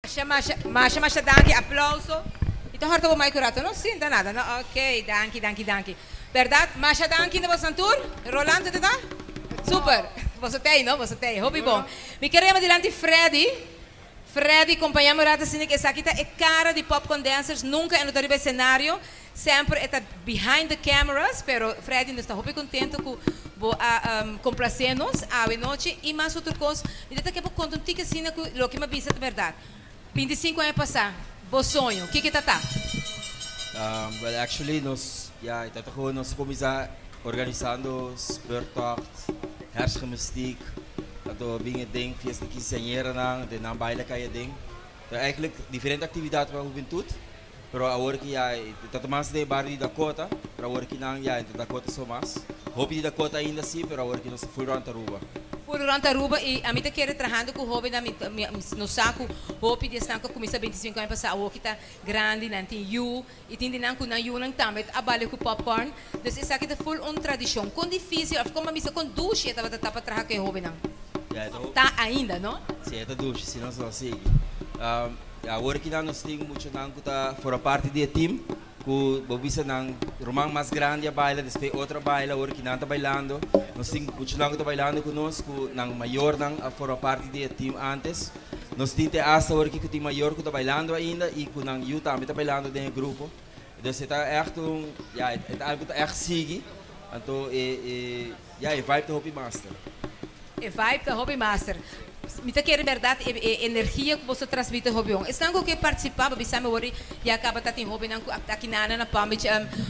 Masha masha masha masha danki aplauso y ta horta bo mai cu rato no sinta nada no ok danki danki danki berdad masha danki na boso tur Rolando ta ta super boso ta ey no boso ta ey hopi bon mi ker yama dilanti Freddy Freddy compaña mi un rato asina cu esaki ta e cara di Popcorn Dancers nunca e no ta riba escenario Semper e ta behind the cameras, pero Freddy nos ta hopi contento cu bo a complace nos awe nochi y mas otro cos. Mi ta ta ke bo conta un tiki asina cu loke mi a bisa ta berdad. 25 aña pasa, bo soño, kiko ta ta? Well actually nos, ya, e ta ta cu nos a cuminsa organisando speurtocht, herfstgymnastiek, anto bin e den fiesta di quinceañeranan, den nan baile cay aden. Ta eigenlijk diferente actividad pa hubentud. Pero awor ki ya e ta ta mas den e bario di Dakota, pero awor ki nan ya e ta Dakota so mas. Hopi di Dakota ainda si, pero awor ki nos ta full rond Aruba. Full rond Aruba y ami ta kere trahando cu hobennan, mi mi nos sa cu hopi di esnan cu a cuminsa 25 aña pasa awor ki ta grandi, nan tin yu y tin di nan cu nan yunan tambe a bale cu popcorn. Dus esaki ta full un tradicion. Con dificil of con bo a bisa con dushi e tabata ta pa traha cu e hobennan? Ya e ta Of ta ainda, no? Si e ta dushi, si nos lo sigui. Awor kinan nos tin muchanan ku ta forma parti di e team ku bo bisa nan ruman mas grandi a baila despues otro a baila awor kinan ta bailando. Nos tin muchanan ku ta bailando ku nos ku nan mayornan a forma parti di e team antes. Nos tin te asta awor aki ku tin mayor ku ta bailando ainda i ku nan yu tambe ta bailando den e grupo. Dus e ta ègt un ya e ta algu ku ta ègt sigui anto e e ya e vibe ta hopi master. E vibe ta hopi master. Mi ta kere berdad e e energia ku boso transmite hopi bon. Esnan ku ke participa bo bisa mi awor ya kaba ta tin hobennan ku aki nana na Palm Beach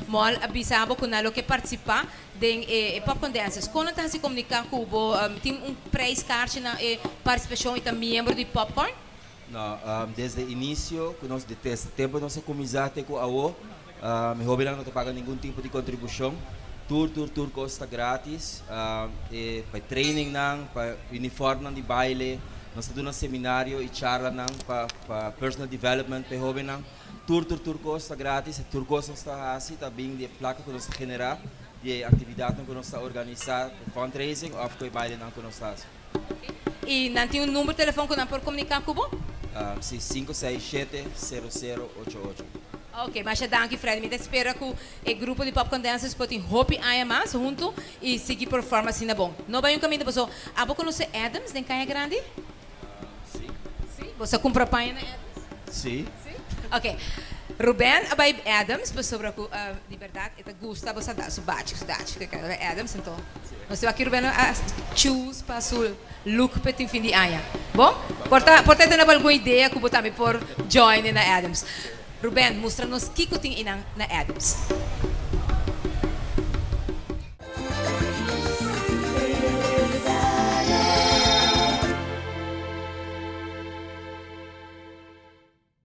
Mall a bisa bo ku nan lo ke participa den e e Popcorn Dancers. Kon nan ta hasi komunika ku bo? Tin un prijskaartje na e partisipashon i ta miembro di Popcorn? No, desde inicio ku nos desde tempo nos a kuminsá te ku awo mi hobennan no ta paga ningun tipo di kontribushon. Tur tur tur kos ta gratis. E pa e trainingnan, pa uniformnan di baile, nos ta duna seminario i charlanan pa pa personal development pa e hobennan. Tur tur tur kos ta gratis. E tur kos nos ta hasi ta bin di e plaka ku nos ta generá di e aktividatnan ku nos ta organisá, fundraising òf ku e bailenan ku nos ta hasi. I nan tin un number telefon ku nan por komuniká ku bo? Si, 567 0088. Ok, masha danki Freddy. Mi ta spera ku e grupo di Popcorn Dancers por tin hopi aña mas huntu i sigui perform asina bon. No bai un kaminda paso abo konosé Adams den Kaya Grandi? Si. Si? Bo sa kumpra paña na Adams? Si. Si? Ok. Ruben a bai Adams pasobra ku di bèrdat e ta gusta bo sa da su bachi su dachi ku e Adams anto nos ta wak Ruben a choose pa su look pa tin fin di aña. Bon? Por ta por ta e ta naba algun idea ku bo tambe por join na Adams. Ruben mustra nos kiko tin einan na Adams.